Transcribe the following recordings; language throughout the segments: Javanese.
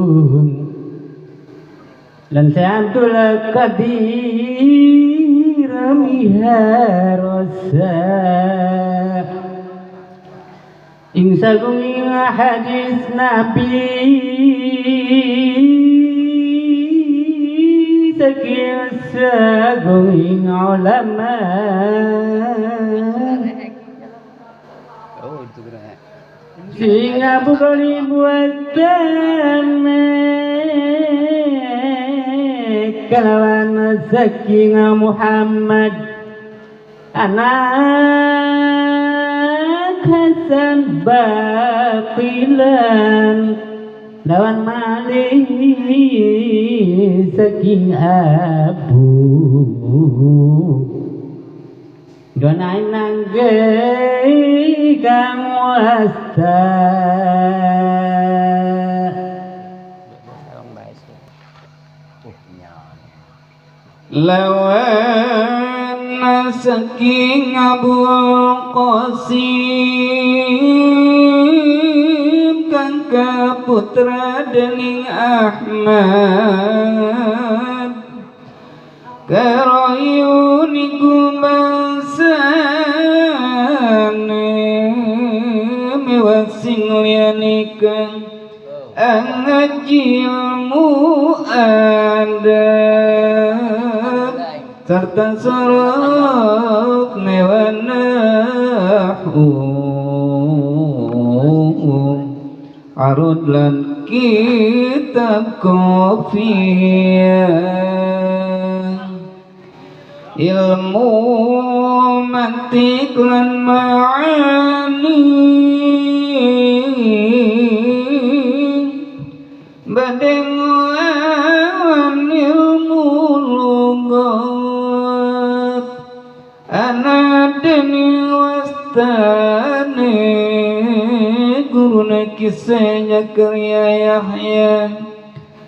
Agung lan Abdul Qadir miharasa ing sagung hadis Nabi saking sagung ulama. Sing Abu Qalib buatan kalawan saking Muhammad anak Hasan Baqilan lawan Mali saking Abu Donai nangge kang wasta. Lawan saking Abu Qasim kang kaputra dening Ahmad kerayu niku bangsane mewah sing liyane kang ngaji ilmu adab serta sorot mewah nahwu arud lan kitab kofiyah ilmu mantik lan ma'ani badhe nglawan ilmu lugat ana dene wastane gurune kisah Zakaria Yahya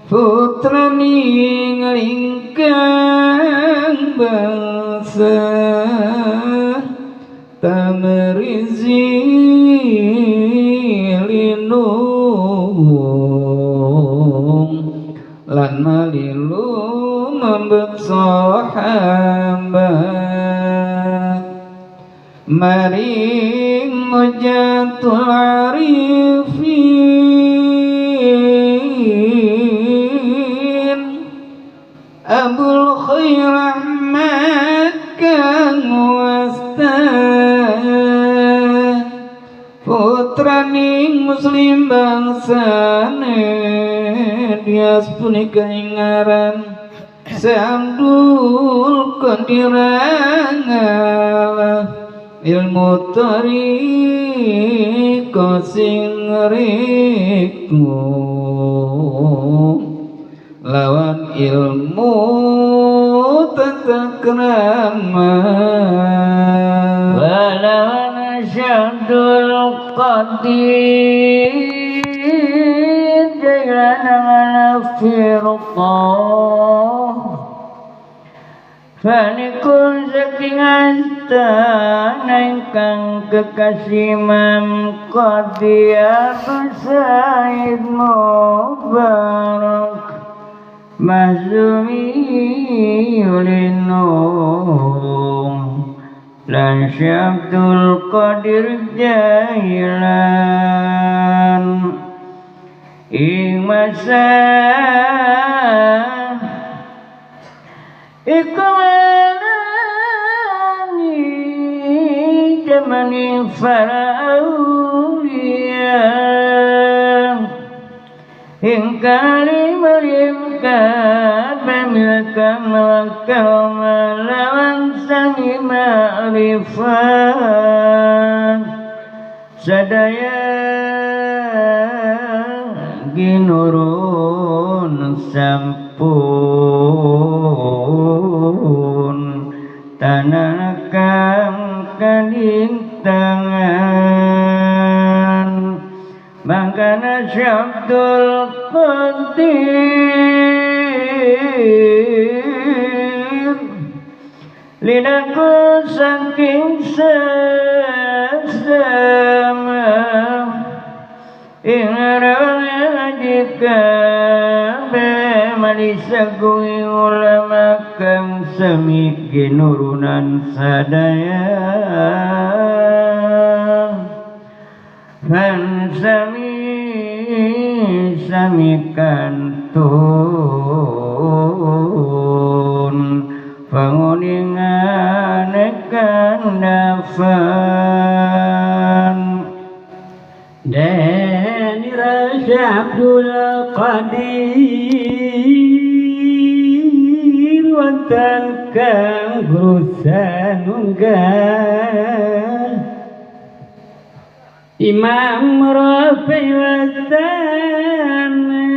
putrani nglingkang bangsa tamrizi linung lan malilu membet sahabat maring mujatul arifin Abul Khair Ahmad kang wasta putraning muslim bangsane dias punika ing aran Abdul Qadir ngalah ilmu tariqah sing riku lawan ilmu tata krama walawan Syabdul Qadir jalan firqah fanikun saking astana ingkang kekasih Imam Qadi Abu Said Mubarak Mahzumi ulinung lan Syabdul Qadir Jailan ing masa iku alani jamani para aulia ing kali marim kabemil kamal lawan sangi ma'rifat sadaya ginurun sampun tanah kang kalintangan mangkana Syabdul Qadir linaku saking sesama ing jika kali sagung ulama kang sami ginurunan sadaya fan sami sami kantun panguningan kandafan dan Raja Abdul Qadir wonten kang grusanunggal Imam Rafi wastane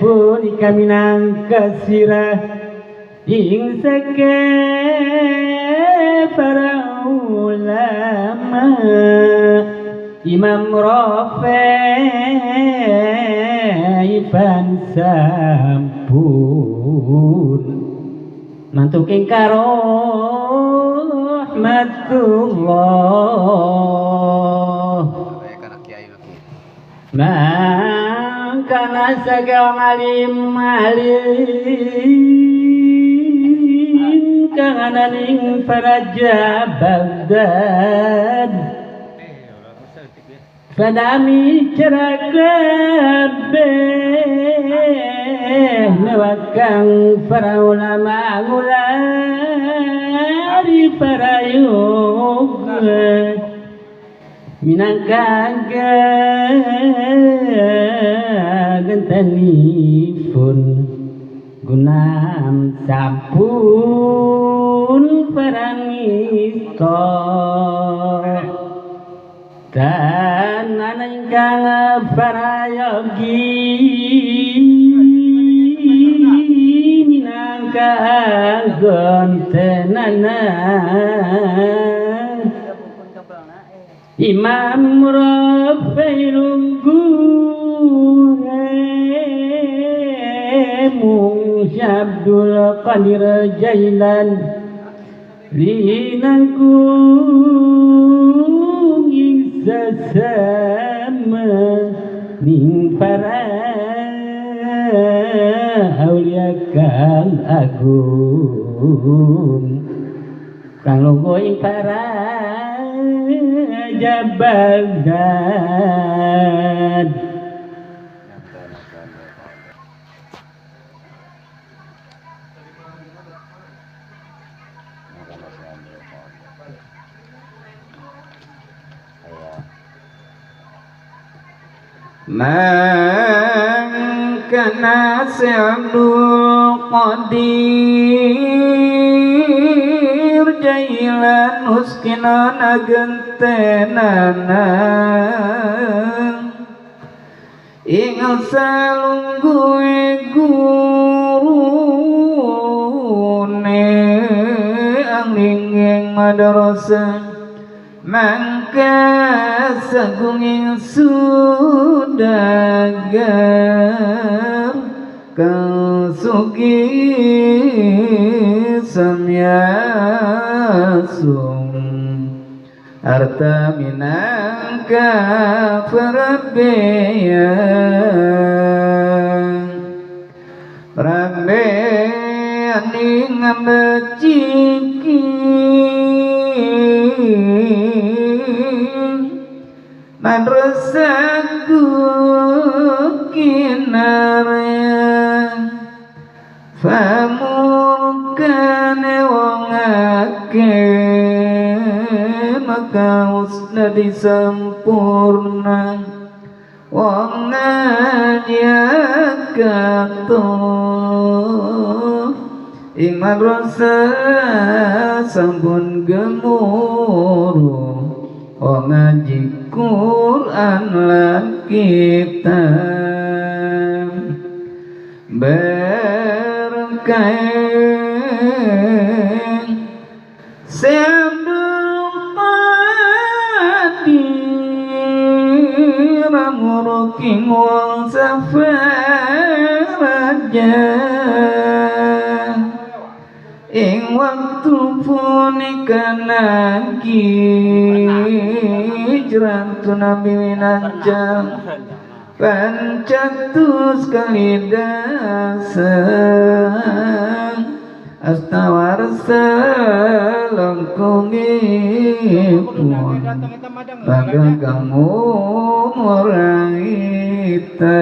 punika minangka sirah ing seke para ulama Imam Rafi pan sampun mantuk ing karahmatullah mangkana saka wong alim alim kang ana ning Raja Baghdad Fadami kabeh mewakang para ulama ngulari para yoga minangka gentenipun gunam sampun parangista dan ana ingkang parayogi minangka gontenana Imam Rafi lungguhe mung Abdul Qadir Jailan linangkung ing sesama ning para aulia kang agung kang lungguh ing para Baghdad. Man kana Abdul Qadir Jailan huskinana gentenana ing salungguhe gurune angling ing madrasah mangka sagunging sudagar kang sugih samyasung arta minangka prabeya prabeya ning beciki madrasahku kinarya famurkane wong akeh maka husna disampurna wong ngaji katuh ing madrasah sampun gemuruh wong ngaji Quran lan kitab berkah Abdul Qadir muruking wong safaraja ing waktu punika nangki hijrah tu Nabi winanjang Pancatus kali dasang astawarsa langkungipun pagagamu muraita.